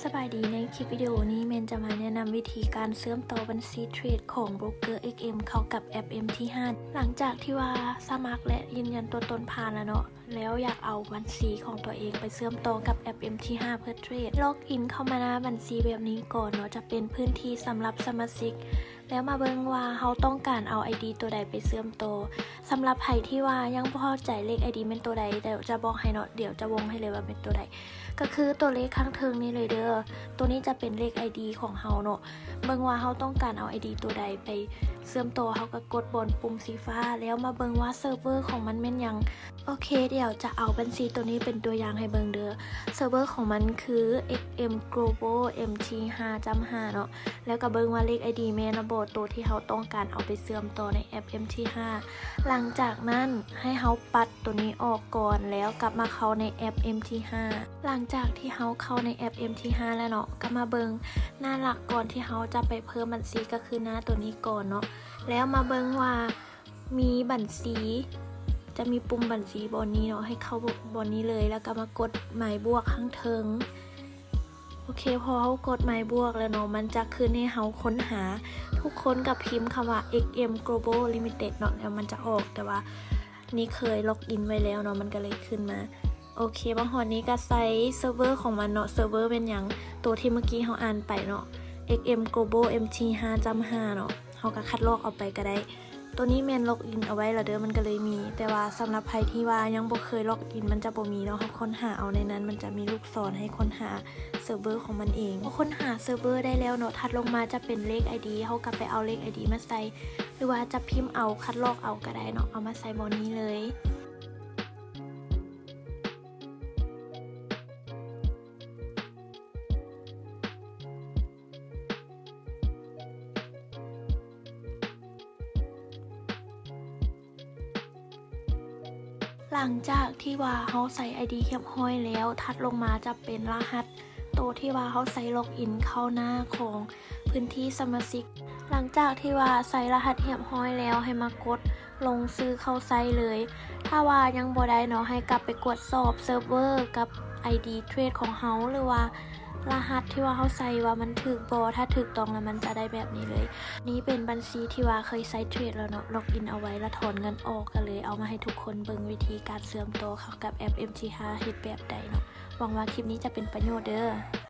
ສະບາຍດີ, ໃນຄລິບວິດີໂອນີ້ແມ່ນຈະມາແນະນຳວິທີການເຊື່ອມຕໍ່ບັນຊີເທຣດຂອງໂບຣກເກີ ເອັກເອັມ ເຂົ້າກັບແອັບ ເອັມທີຫ້າ ຫຼັງຈາກທີ່ວ່າສະໝັກ ແລະ ຢືນຢັນຕົວຕົນຜ່ານແລ້ວເນາະ, ແລ້ວຢາກເອົາບັນຊີຂອງຕົວເອງໄປເຊື່ອມຕໍ່ກັບແອັບ ເອັມທີຫ້າ ເພື່ອເທຣດ. ລັອກອິນເຂົ້າມາໜ້າບັນຊີແບບນີ້ກ່ອນເນາະ, ຈະເປັນພື້ນທີ່ສຳລັບສະມາຊິກ. ແລ້ວມາເບິ່ງວ່າເຮົາຕ້ອງການເອົາໄອດີຕົວໃດໄປເຊື່ອມຕໍ່. ສຳລັບໃຜທີ່ວ່າຍັງບໍ່ເຂົ້າໃຈເລກໄອດີແມ່ນຕົວໃດ, ດຽວຈະບອກໃຫ້ເນາະ, ດຽວຈະວົງໃຫ້ເລີຍວ່າແມ່ນຕົວໃດ. ກໍຄືຕົວເລກຂ້າງເທິງນີ້ເລີຍເດີ. ຕົວນີ້ຈະເປັນເລກໄອດີຂອງເຮົາເນາະ. ເບິ່ງວ່າເຮົາຕ້ອງການເອົາໄອດີຕົວໃດໄປເຊື່ອມຕໍ່, ເຮົາກໍກົດບ່ອນປຸ່ມສີຟ້າ, ແລ້ວມາເບິ່ງວ່າເຊີບເວີຂອງມັນແມ່ນຫຍັງ. ໂອເຄ, ດຽວຈະເອົາບັນຊີຕົວນີ້ເປັນຕົວຢ່າງໃຫ້ເບິ່ງເດີ. ເຊີບເວີຂອງມັນຄື ເອັກເອັມ ໂກລບອລ ເອັມທີຫ້າ ຈ້ຳຫ້າ ເນາະ. ແລ້ວກໍເບິ່ງວ່າເລກໄອດີແມ່ນແລ້ວບໍ່, ໂຕທີ່ເຮົາຕ້ອງການເອົາໄປເຊື່ອມຕໍ່ໃນແອັບ ເອັມທີຫ້າ. ຫຼັງຈາກນັ້ນໃຫ້ເຮົາປັດຕົວນີ້ອອກກ່ອນ, ແລ້ວກັບມາເຂົ້າໃນແອັບ ເອັມທີຫ້າ. ຫຼັງຈາກທີ່ເຮົາເຂົ້າໃນແອັບ ເອັມທີຫ້າ ແລ້ວເນາະ, ກໍມາເບິ່ງໜ້າຫຼັກກ່ອນທີ່ເຮົາຈະໄປເພີ່ມບັນຊີ, ກໍຄືໜ້າຕົວນີ້ກ່ອນເນາະ. ແລ້ວມາເບິ່ງວ່າ ມີບັນຊີ, ຈະມີປຸ່ມບັນຊີບ່ອນນີ້ເນາະ, ໃຫ້ເຂົ້າບ່ອນນີ້ເລີຍ, ແລ້ວກໍມາກົດໝາຍບວກຂ້າງເທິງ. ໂອເຄ, ພໍເຮົາກົດໝາຍບວກແລ້ວເນາະ, ມັນຈະຂຶ້ນໃຫ້ເຮົາຄົ້ນຫາ. ທຸກຄົນກໍພິມຄຳວ່າ ເອັກເອັມ ໂກລບອລ ລິມິເຕັດ ເນາະ, ແລ້ວມັນຈະອອກ, ແຕ່ວ່ານີ້ເຄີຍລັອກອິນໄວ້ແລ້ວເນາະ, ມັນກໍເລີຍຂຶ້ນມາ. ໂອເຄ, ມາຮອດນີ້ກໍໃສ່ເຊີບເວີຂອງມັນເນາະ. ເຊີບເວີແມ່ນຫຍັງ? ໂຕທີ່ເມື່ອກີ້ເຮົາອ່ານໄປເນາະ, ເອັກເອັມ ໂກລບອລ ເອັມທີຫ້າ ຈ້ຳຫ້າ ເນາະ. ເຮົາກໍຄັດລອກເອົາໄປກໍໄດ້. ໂຕນີ້ແມ່ນລັອກອິນເອົາໄວ້ແລ້ວເດີ, ມັນກໍເລີຍມີ. ແຕ່ວ່າສຳລັບໃຜທີ່ວ່າຍັງບໍ່ເຄີຍລັອກອິນ, ມັນຈະບໍ່ມີເນາະ. ເຮົາຄົ້ນຫາເອົາໃນນັ້ນ, ມັນຈະມີລູກສອນໃຫ້ຄົ້ນຫາເຊີບເວີຂອງມັນເອງ. ພໍຄົ້ນຫາເຊີບເວີໄດ້ແລ້ວເນາະ, ຖັດລົງມາຈະເປັນເລກໄອດີ, ເຮົາກໍໄປເອົາເລກໄອດີມາໃສ່, ຫຼືວ່າຈະພິມເອົາ, ຄັດລອກເອົາກໍໄດ້ເນາະ, ເອົາມາໃສ່ບ່ອນນີ້ເລີຍ. ຫຼັງຈາກທີ່ວ່າເຮົາໃສ່ໄອດີຮຽບຮ້ອຍແລ້ວ, ຖັດລົງມາຈະເປັນລະຫັດ, ໂຕທີ່ວ່າເຮົາໃສ່ລັອກອິນເຂົ້າໜ້າຂອງພື້ນທີ່ສະມາຊິກ. ຫຼັງຈາກທີ່ວ່າໃສ່ລະຫັດຮຽບຮ້ອຍແລ້ວ, ໃຫ້ມາກົດ ລົງຊື່ເຂົ້າໃຊ້ເລີຍ. ຖ້າວ່າຍັງບໍ່ໄດ້ເນາະ, ໃຫ້ກັບໄປກວດສອບເຊີບເວີກັບໄອດີເທຣດຂອງເຮົາ ຫຼືວ່າລະຫັດທີ່ວ່າເຮົາໃສ່ວ່າມັນຖືກບໍ່. ຖ້າຖືກຕ້ອງແລ້ວມັນຈະໄດ້ແບບນີ້ເລີຍ. ນີ້ເປັນບັນຊີທີ່ວ່າເຄີຍໃຊ້ເທຣດແລ້ວເນາະ, ລັອກອິນເອົາໄວ້ແລ້ວຖອນເງິນອອກ, ກໍເລີຍເອົາມາໃຫ້ທຸກຄົນເບິ່ງວິທີການເຊື່ອມຕໍ່ເຂົ້າກັບແອັບ ເອັມທີຫ້າ ເຮັດແບບໃດເນາະ. ຫວັງວ່າຄລິບນີ້ຈະເປັນປະໂຫຍດເດີ.